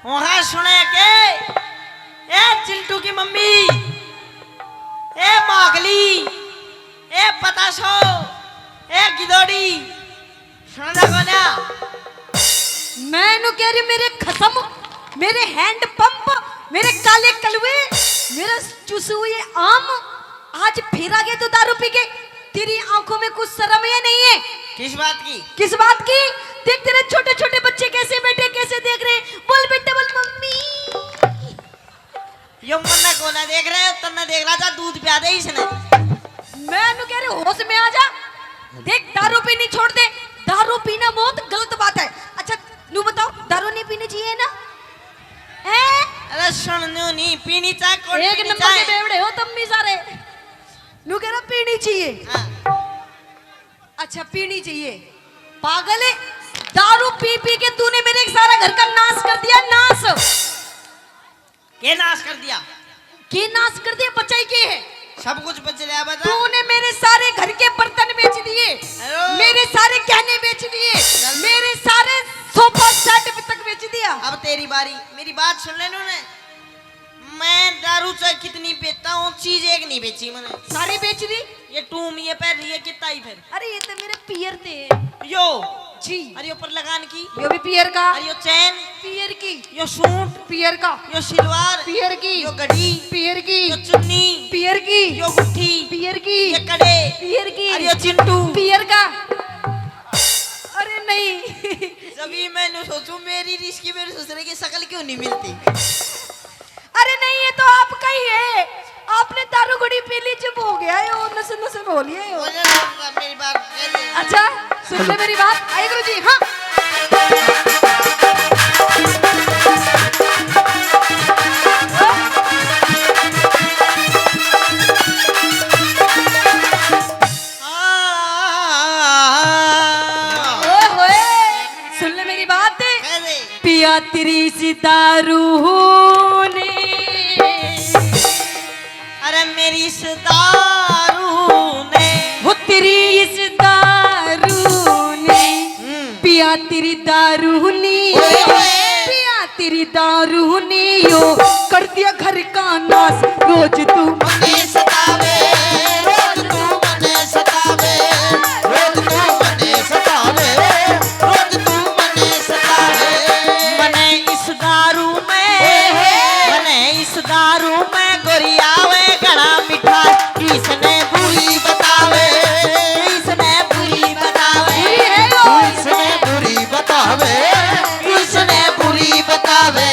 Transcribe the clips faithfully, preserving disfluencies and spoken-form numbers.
वहां सुने के, ए चिंटू की मम्मी, ए मागली, ए पताशो, ए गिदोड़ी, सुनदा कोन्या? मैं नु कह रही, मेरे खसम, मेरे हैंड पंप, मेरे काले कलवे, मेरा चुसे हुए आम, आज फिर आ गया तू दारू पी के। तेरी आंखों में कुछ शर्म या नहीं है? किस बात की? किस बात की? देख, तेरे छोटे छोटे बच्चे कैसे बैठे, कैसे देख रहे। बोल बेटा, बोल मम्मी। यो मन्ने कोना देख रहे हो, तन्ने देख रहा था, दूध प्या दे इसने। मैं नु कह रही, होश में आ जा। देख, दारू पीनी छोड़ दे। दारू पीना बहुत गलत बात है। अच्छा, नु बताओ, दारू नहीं पीनी चाहिए ना? हैं? अरे सुन, न्यू नहीं पीनी चाहे, कोई एक पीनी नंबर के चाहे। बेवड़े हो तुम भी सारे। नु कह रहा पीनी चाहिए। हाँ। अच्छा, पीनी चाहिए। पागल है, दारू पी पी के तूने मेरे सारा घर का नाश कर दिया, नाश। के नाश कर दिया? के नाश कर दिया? बचाई के है? सब कुछ बच लिया, बता। तूने मेरे सारे घर के बर्तन बेच दिए, हेलो। मेरे सारे गहने बेच दिए, जल्दी। मेरे सारे सोफा सेट तक बेच दिया। अब तेरी बारी, मेरी बात सुन ले नूने। मैं दारू चाहे कितनी बेचता हूँ, चीज एक नहीं बेची मैंने। सारी बेच दी। ये टूम, ये पहन रही है, कितना ही फिर। अरे, ये तो मेरे पियर थे। यो। जी। अरे, यो पर लगान की। यो भी पियर का। अरे, यो चैन। पियर की। यो सूट। पियर का। यो सलवार। पियर की। यो घड़ी। पियर की। यो चुन्नी। पियर की। यो गुट्ठी। पियर की। ये कड़े। पियर की। अरे, यो चिंटू। पियर का। अरे नहीं। जब ही मैंने सोचू, मेरी रिश्की मेरे ससुरे की शक्ल क्यों नहीं मिलती? अरे नहीं, ये तो आपका ही है। आपने दारू घड़ी पी ली, चुप हो गया है, वो नशे नशे में हो लिया है वो। बोले ना, मेरी बात कह दे। अच्छा, सुन ले मेरी बात। आइए गुरु जी, हाँ। ओए होए, सुन ले मेरी बात। कह दे। पिया तेरी इस दारू ने। अरे मेरी इस दारू ने। वो तेरी इस दारू ने। हम्म। पिया तेरी दारू ने। ओए होए। पिया तेरी दारू ने यो कर दिया घर का नाश। रोज तू मने सतावे, रोज तू मने सतावे, रोज तू मने सतावे, रोज तू मने सतावे। मने इस दारू में, ओए होए। मने इस दारू में गोरी आवे घणा मीठा। इसने बुरी बतावे, इसने बुरी बतावे, बुरी है यो। इसने बुरी बतावे, इसने बुरी बतावे।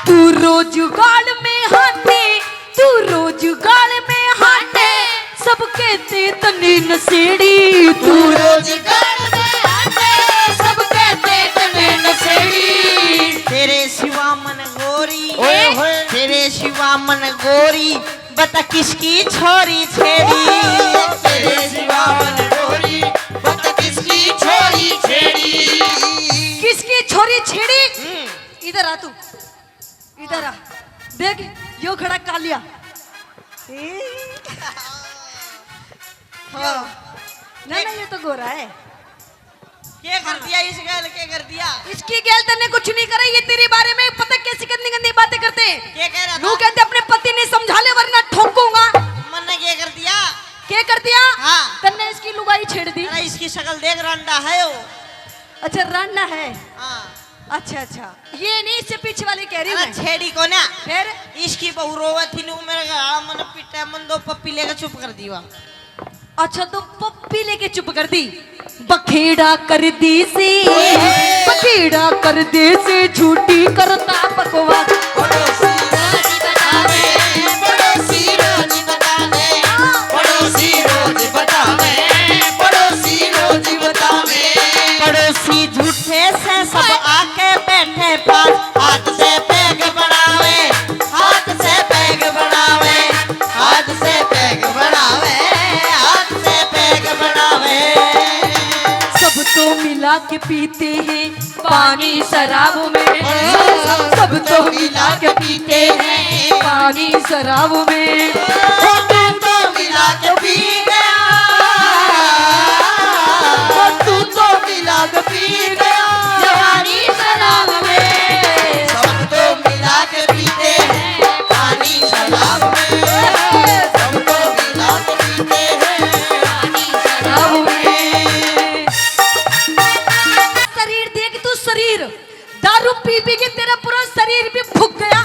तू रोज गाल में हाथे, तू रोज गाल में हाथे, सब कहते तन्ने नशेड़ी। तू तू रोज गाल में हाथे, सब कहते तन्ने नशेड़ी। तेरे सिवा मन गोरी, ओए होए। तेरे सिवा मन गोरी, बता किसकी छोरी छेड़ी। तेरे सिवा मन गोरी, बता किसकी छोरी छेड़ी। किसकी छोरी छेड़ी? हम्म। इधर आ तू, इधर आ। देख, यो खड़ा कालिया। ए। हाँ। ना, ना, ये तो गोरा है। के कर दिया इस गैल, के कर दिया? इसकी गैल तन्ने कुछ नहीं करा, ये तेरे बारे में पता कैसी गंदी गंदी बातें करते हैं। के कह रहा था? नू कहते अपने पति ने समझा ले वरना ठोकूंगा। मन्ने के कर दिया? के कर दिया? हाँ। तन्ने इसकी लुगाई छेड़ दी। अरे इसकी शक्ल देख, रांडा है वो। अच्छा, रांडा है। हाँ। अच्छा, अच्छा, ये नहीं, इससे पीछे वाली कह रही हूँ अरे मैं। छेड़ी को ना। फिर? इसकी बहू रोवे थी, नू मेरे घर मन पिटे, मन दो पप्पी लेके चुप कर दीवा। अच्छा, तो पप्पी लेके चुप कर दी। बखेड़ा कर दी से, बखेड़ा कर दे से, झूठी करता बकवास। पड़ोसी रोज बतावे, पड़ोसी रोज बतावे। के पीते हैं पानी शराब में, सब तो मिला के पीते हैं पानी शराब में। ओ तू तो मिला के पी गया, ओ तू तो मिला के पी गया जवानी शराब में। सब तो मिला के पीते हैं पानी शराब में, सब तो मिला के पीते हैं पानी शराब में। शरीर देख तू, शरीर दारू पी पी के तेरा पूरा शरीर भी फूक गया।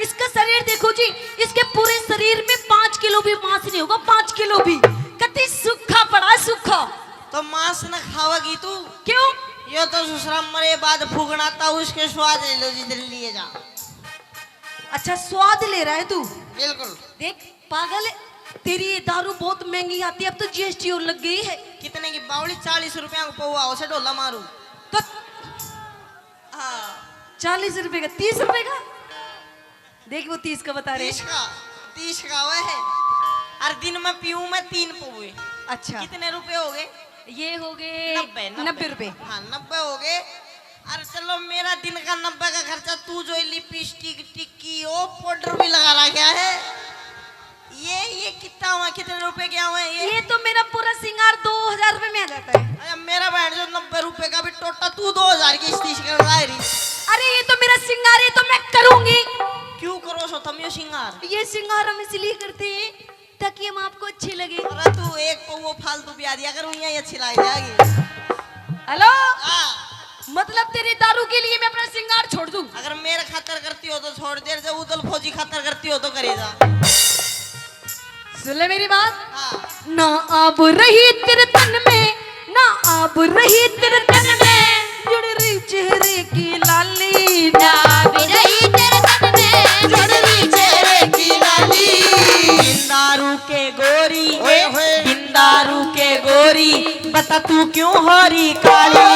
इसका शरीर देखो जी, इसके पूरे शरीर में पाँच किलो भी मांस नहीं होगा, पाँच किलो भी। कति सूखा पड़ा है, सूखा। तो मांस न खावेगी तू? क्यों? यो तो ससुरा मरे बाद फूकना था, उसके स्वाद ले लो जिधर लिए जा। अच्छा, स्वाद ले रहा है तू? बिल्कुल। देख पागल, तेरी ये दारू बहुत महंगी आती है, अब तो जीएसटी और लग गई है। कितने की बावली? चालीस रुपया को पौवा हो से ढोला मारू। तो हाँ। चालीस रुपए का, तीस रुपए का? देख वो तीस का बता रहे। तीस का, तीस का वह है। और दिन में पीऊँ मैं तीन पौवे। अच्छा। कितने रुपए हो गए? ये हो गए नब्बे, नब्बे। नब्बे रुपए। हाँ, नब्बे हो गए। अरे चलो, मेरा दिन का नब्बे का खर्चा, तू जो लिपस्टिक, टिक्की, ओ पाउडर भी लगा रहा क्या है? ये, ये कितना हुआ, कितने रुपए क्या हुए ये? ये तो मेरा पूरा सिंगार दो हजार रुपए में आ जाता है। अरे मेरा बहन जो नब्बे रुपए का भी टोटा, तू दो हजार की स्टिच कर ला रही। अरे ये तो मेरा सिंगार है, तो मैं करूंगी। क्यों करो सो तुम ये सिंगार? ये सिंगार हम इसलिए करते हैं ताकि हम आपको अच्छे लगे। अरे तू एक पौवो फालतू ब्याह दिया करूँ, यही अच्छी लाई जाएगी। हेलो। हाँ। मतलब तेरी दारू के लिए मैं अपना सिंगार छोड़ दूं? अगर मेरे खातर करती हो तो छोड़ दे, जब उदल फौजी खातर करती हो तो करे जा। सुन ले मेरी बात। हाँ। ना आब रही तेरे तन में, ना आब रही तेरे तन में, जुड़ रही चेहरे की लाली। ना आब रही तेरे तन में, जुड़ रही चेहरे की लाली। बिन दारू के गोरी, ओए होए। बिन दारू के गोरी, बता तू क्यों हो रही काली?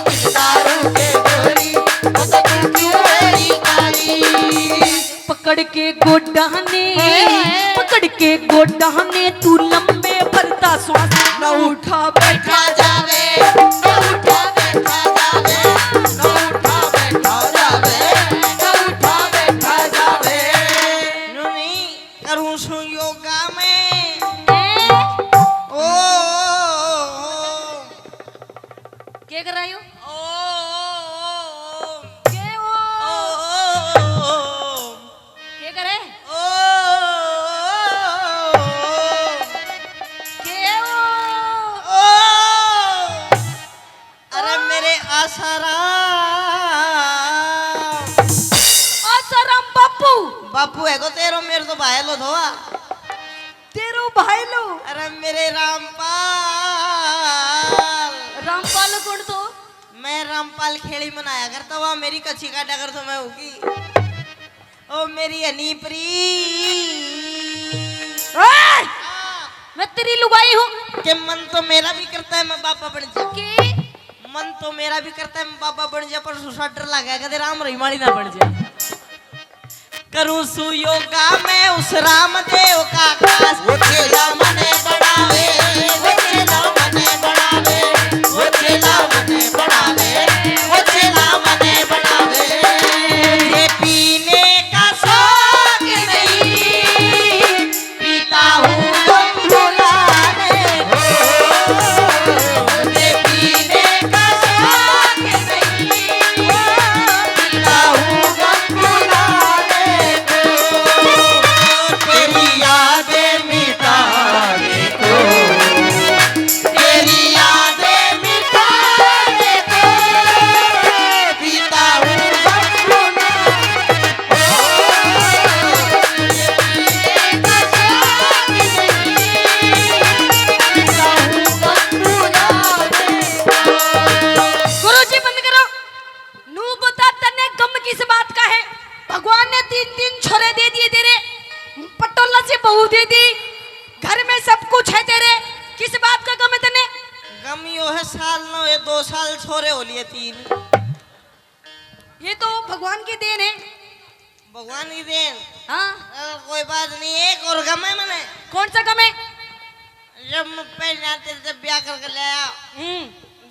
बिन दारू के गोरी, बता तू क्यों हो रही काली? पकड़ के गोडा ने, हाय, हाय। पकड़ के गोडा ने तू लंबे भरता सांस। न उठा बैठा जावे, न उठा बैठा जावे, न उठा बैठा जावे, न उठा बैठा जावे। न्यू नहीं करूँ सू योगा में। ए? ओ, ओ, ओ, ओ। के कर रही हो? ओ, ओ, ओ, ओ। के हो? ओ, ओ, ओ, ओ, ओ। के करे? ओ, ओ, ओ, ओ। के हो? ओ। अरे मेरे आसाराम। आसाराम बापू। बापू है को तेरो, मेरे तो भाई लो थोआ। तेरो भाई लो। अरे मेरे रामपाल। रामपाल कौन तो? मैं रामपाल खेली मनाया करता, वहाँ मेरी कच्ची काटा कर तो मैं होगी। ओ मेरी हनीप्री। ओए! हाँ। मैं तेरी लुगाई हूँ। के मन तो मेरा भी करता है मैं बाबा बन जा। के? मन तो मेरा भी करता है मैं बाबा बन जा, पर सुसा डर लगा कदे राम रहीम आली ना बन जा। करूँ सू योगा मैं उस रामदेव का खास। वो चेला मने बनावे, वो चेला मने बनावे, वो चेला मने बनावे, वो चेला मने बनावे। ये पीने का शौक नहीं, पीता हूँ गम भुलाने को। ये पीने का शौक नहीं, पीता हूँ गम भुलाने को। तेरी यादें मिटाने को, तेरी यादें मिटाने को, पीता हूँ गम भुलाने को। गुरु जी बंद करो। नू बता, तन्ने गम किस बात का है? भगवान ने तीन तीन छोरे दे दिए तेरे, पटोला से बहू दे दी, घर में सब कुछ है तेरे, किस बात का गम है तन्ने? गम यो है, साल न हुए, दो साल छोरे हो लिए तीन। ये तो भगवान की देन है। भगवान की देन। हाँ। अरे कोई बात नहीं, एक और गम है मने। कौन सा गम है? जब मैं पहले तेरे से ब्याह करके लाया, हम्म।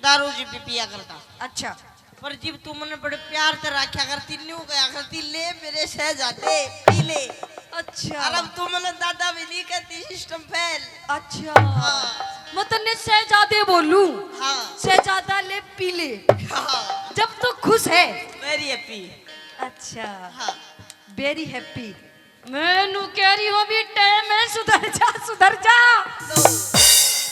दारू जी भी पिया करता। अच्छा। पर जब तू मने बड़े प्यार से रखा करती, न्यू कहा करती, "ले मेरे शहजादे, पी ले।" अच्छा। और अब तू मने दादा भी नहीं कहती, सिस्टम फेल। अच्छा। हाँ। मैं तन्ने शहजादे बोलूं? हाँ। शहजादा ले पी ले। हाँ। जब तू खुश है। Very happy. अच्छा। हाँ। Very happy. मैं नू कह रही हूँ, अभी टाइम है, सुधर जा, सुधर जा। लो।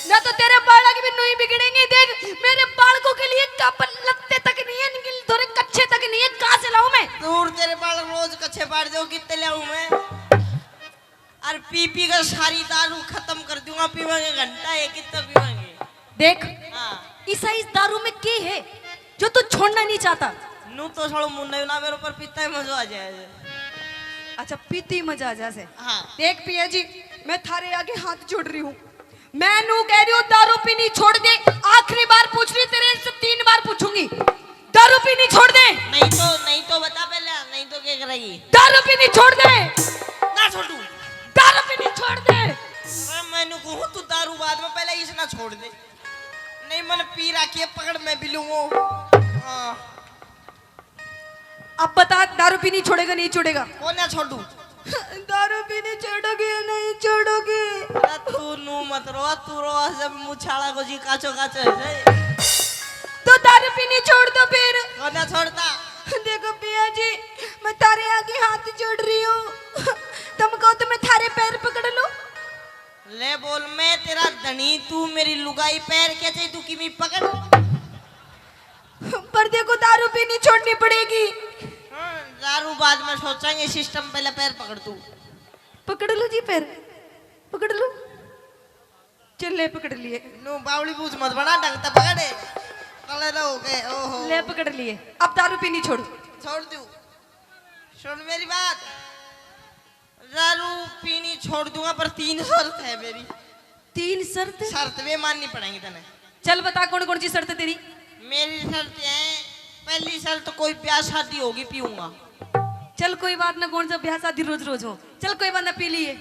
ना तो तेरे बालक भी नू ही बिगड़ेंगे। देख, मेरे बालकों के लिए कप लत्ते तक नहीं है, इनके लिए थोड़े कच्छे तक नहीं है, कहाँ से लाऊं मैं? दूर, तेरे बालक रोज कच्छे पाट दो, कितने ले आऊं मैं? और पी पी कर सारी दारू खत्म कर दूंगा, पीवांगे घंटा एक, कितना पीवांगे? देख, हाँ। इसा इस दारू में के है जो तू छोड़ना नहीं चाहता? नू तो सालो मुन्ना ना मेरे ऊपर पीता ही मजा आ जाए। अच्छा, पीती मजा आ जाए। हाँ। देख पिया जी, मैं थारे आगे हाथ जोड़ रही हूँ, मैं नू कह रही हूँ, दारू पीनी छोड़ दे। आखिरी बार पूछ रही, तेरे से तीन बार पूछूंगी, दारू पीनी छोड़ दे। नहीं तो, नहीं तो बता पहले, नहीं तो क्या करेगी? दारू पीनी छोड़ दे। ना छोड़ू। दारू पीनी छोड़ दे। अरे मैं नू कहूँ, तू दारू बाद में, पहले इस ना छोड़ दे। नहीं, मन पी रखी है, पकड़ मैं भी लूंगा। हाँ। अब बता, दारू पीनी छोड़ेगा, नहीं छोड़ेगा? कौन ना छोड़ू? दारू पीनी छोड़ोगी या नहीं छोड़ोगी? अरे तू नू मत रो, तू रो जब मुछाला को जी काचो काचो है जाए। तो दारू पीनी छोड़ दो फिर। कौन ना छोड़ता? देखो पिया जी, मैं थारे आगे हाथ जोड़ रही हूँ, तुम कहो तो मैं थारे पैर पकड़ लूं? ले बोल, मैं तेरा धनी, तू मेरी लुगाई, पैर क्या चाहिए तू किमी पकड़। पर देखो, दारू पीनी छोड़नी पड़ेगी। हाँ, दारू बाद में सोचेंगे, सिस्टम पहले पैर पकड़ तू। पकड़ लो जी पैर, पकड़ लो। चल ले, पकड़ लिए। नो बावली बूझ मत बना, ढंग से पकड़े। तले लो हो गए, ओहो। ले पकड़ लिए, अब दारू पीनी छोड़। छोड़ दूं। सुन मेरी बात, दारू पीनी छोड़ दूंगा, पर तीन शर्त है मेरी। तीन शर्त? शर्त वे माननी पड़ेंगी तने। चल बता, कौन कौन सी शर्त है तेरी? मेरी शर्त है, पहली शर्त, कोई ब्याह शादी होगी पीऊंगा। चल कोई बात ना, कौन सा ब्याह शादी रोज रोज हो। चल कोई बात ना, पी लिए।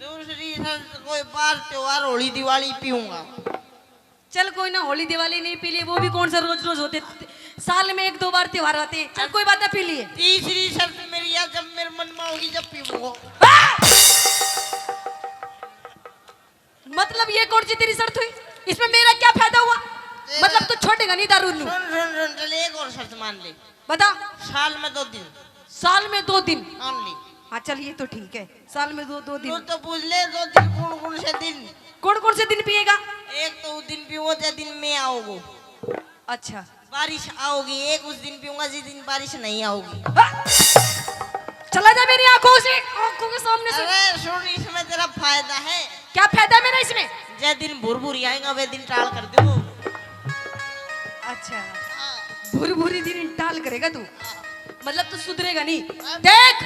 दूसरी शर्त, कोई बार त्योहार, होली दिवाली पीऊंगा। चल कोई ना, होली दिवाली नहीं पी लिए, वो भी कौन सा रोज रोज होते, साल में एक दो बार त्योहार आते हैं। चल कोई बात ना, पी लिए। तीसरी शर्त मेरी है, जब मेरे मन में होगी जब पीऊंगा। हाँ! मतलब ये कौन सी तेरी शर्त हुई? इसमें मेरा क्या फायदा हुआ? तेरा मतलब तू छोड़ेगा नहीं दारू नू? सुन, सुन, सुन, चल एक और शर्त मान ले। बता। साल में दो दिन। साल में दो दिन? Only। हाँ चल, ये तो ठीक है, साल में दो, दो दिन। तू तो पूछ ले, दो दिन कौन कौन से दिन? कौन कौन से दिन पिएगा? एक तो उस दिन पीओ जब दिन में आओगो। अच्छा। बारिश आओगी, एक उस दिन पीऊंगा जिस दिन बारिश नहीं आओगी। हाँ! चला जा मेरी आंखों से, आंखों के सामने से। अरे सुन, इसमें तेरा फायदा है। क्या फायदा है मेरा इसमें? जै दिन भूर भूरी आएगा वे दिन टाल कर दूंगा। अच्छा। हाँ। भूर भूरी दिन टाल करेगा तू? हाँ। मतलब तू सुधरेगा नहीं। हाँ। देख,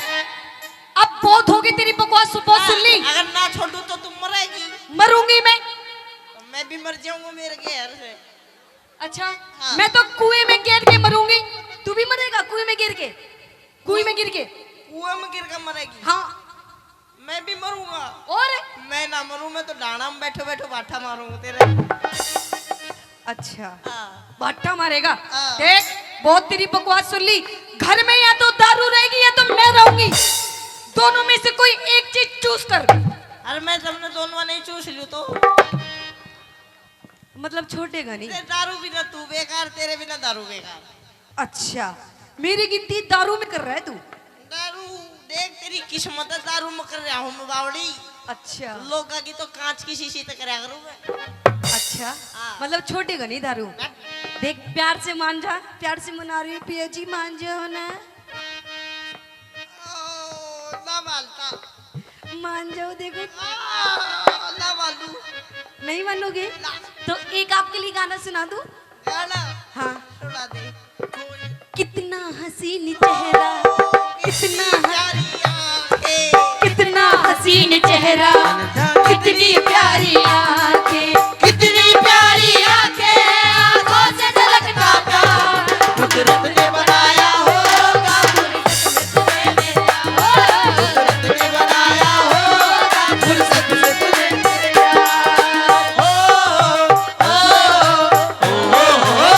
अब बहुत होगी तेरी बकवास, बहुत सुन ली। अगर ना छोड़ दूं तो तू मरेगी। मरूंगी मैं। तो मैं भी मर जाऊंगा मेरे घर से। अच्छा, हाँ। मैं तो कुएं में गिर के मरूंगी, तू भी मरेगा कुएं में गिर के? कुएं में गिर के? कुएं में गिर के मरेगी? हाँ। मैं भी मरूंगा। और? मैं ना मरूं, मैं तो डांडा में बैठो बैठो भाटा मारूंगा तेरे। अच्छा। हाँ। भाटा मारेगा? हाँ। देख, बहुत तेरी बकवास सुन ली। घर में या तो दारू रहेगी या तो मैं रहूंगी, दोनों में से कोई एक चीज चूज कर। अरे मैं तुमने दोनों नहीं चूस लूं तो? मतलब छोड़ेगा नहीं? ते दारू बिना तू बेकार, तेरे बिना दारू बेकार। अच्छा, मेरी गिनती दारू में कर रहा है तू? दारू, देख तेरी किस्मत है, दारू में कर रहा हूँ मैं बावड़ी। अच्छा। लोगा की तो कांच की शीशी तक करया करूँ मैं। अच्छा, हाँ। मतलब छोड़ेगा नहीं दारू? ना। देख प्यार से मान जा, प्यार से मना रही हूँ, पिया जी मान जाओ ना। ओ, ना मानता। मान जाओ, देखो। आ, ना मानू। नहीं मानोगे? ना। तो एक आपके लिए गाना सुना दूं? गाना? हाँ। सुना दे। कितना हसीन चेहरा, कितना प्यारी आंखें। कितना हसीन चेहरा, कितनी प्यारी आंखें। कितनी प्यारी आंखें, आंखों से झलकता प्यार। कुदरत ने बनाया होगा फुर्सत में मेरा। कुदरत ने बनाया होगा फुर्सत में तुझे मेरे यार। हो, हो, हो, हो, हो।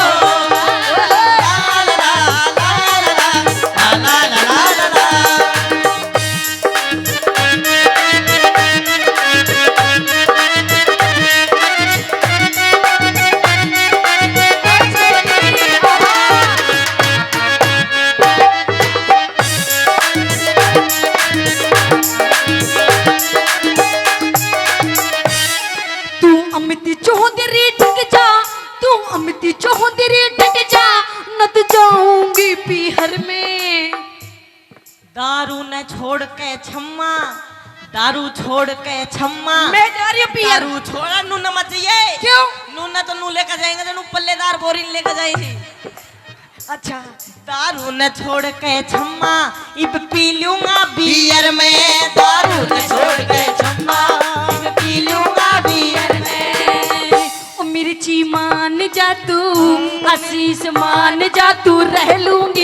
छोड़ के छम्मा। मैं जा रही हूँ पियर। दारू छोड़ा, नू न मत जाइए। क्यों? नू न तो नू लेकर जाएंगे, तो नू पल्लेदार बोरी लेकर जाएंगे। अच्छा। दारू न छोड़ के छम्मा, इब पी लूंगा बियर में। दारू न छोड़ के छम्मा, इब पी लूंगा बियर में। ओ मिर्ची मान जा तू, आशीष मान जा तू, रह लूंगी